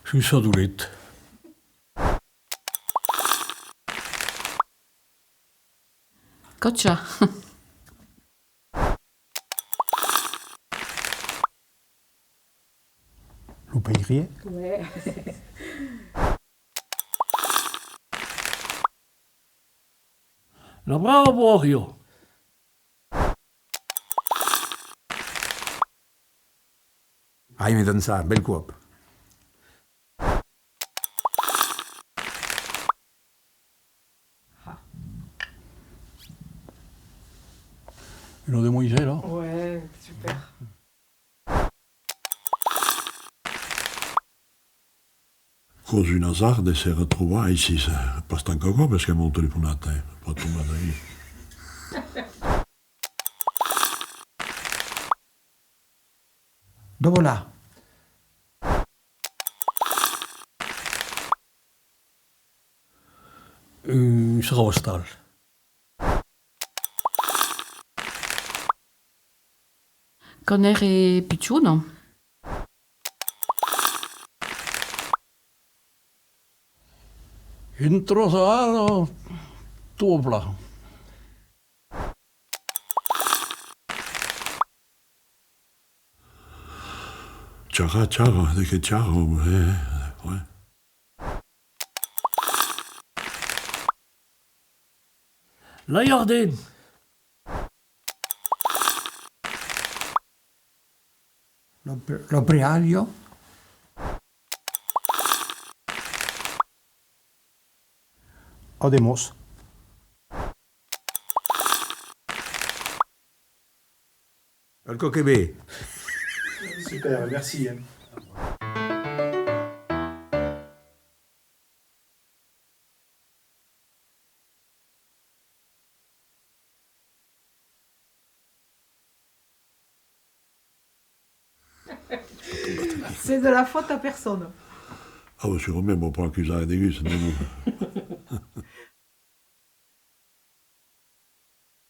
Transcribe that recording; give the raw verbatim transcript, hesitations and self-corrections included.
Sus sa dolet. Còcha. Lo peirièr? Ouais. La brava bòria! Aime dançar, bèl còp. Una demoisèla. Ouais, super. Quò's un azard de se retrobar aicí, eh, pas tant qu'aquò, perque m'an telefonat, eh, pas tomat aquí. Dobolar. Un sarrastal. Quand ère pichona. Un tròç d'ala, tot plan. Charra, charra, de que charra, eh, ouais. La Jardin. La Pre-, la Preària. Además. Al còp que ve. Super, merci, hein. C'est de la faute à personne. Ah, ben, sûrement, m'an pas acusat de degus, non, non.